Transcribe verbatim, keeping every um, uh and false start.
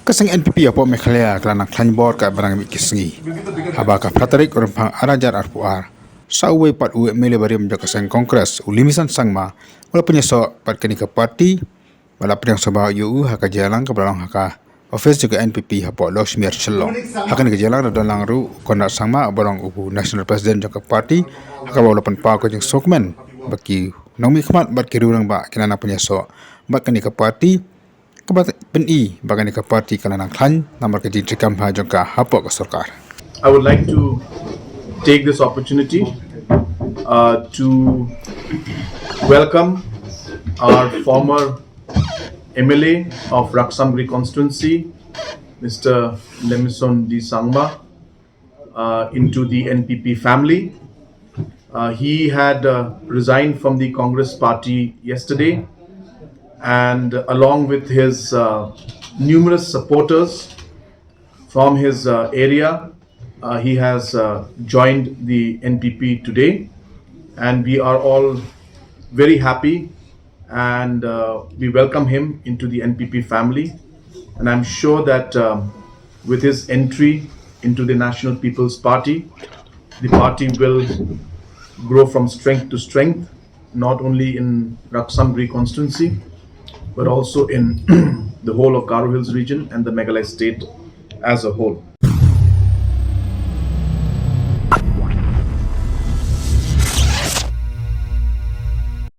Ka seng N P P hapoh Meghalaya ka la nang khlaiñ bor katba nang mih ki sngi. Haba ka phra tarik u Rymphang ar hajar arphew ar, sa uwei pat u M L A barim jong ka seng Congress, u Limison Sangma, u la pynïasoh bad kane ka party, bad la pdiang sngewbha ïa u ha ka jingïalang kaba la long ha ka office jong ka N P P hapoh Lawsmere, Shillong. Ha kane ka jingïalang la don lang ruh u Conrad Sangma, uba long u National President jong ka party, ha kaba u la pynpaw ka jingsngewkmen ba ki nongmihkhmat bad ki rangbah kin nang pynïasoh bad kane ka party, kaba pyni ba kane ka party ka la nang khlaiñ namar ka jingtrei kam bha jong ka hapoh ka sorkar. I would like to take this opportunity uh, to welcome our former M L A of Raksam Constituency, Mister Lemison D Sangma, uh, into the N P P family. Uh, he had uh, resigned from the Congress party yesterday, and along with his uh, numerous supporters from his uh, area, uh, he has uh, joined the N P P today, and we are all very happy, and uh, we welcome him into the N P P family. And I'm sure that um, with his entry into the National People's Party, the party will grow from strength to strength, not only in Raksam constituency, but also in the whole of Garo Hills region and the Meghalaya state as a whole.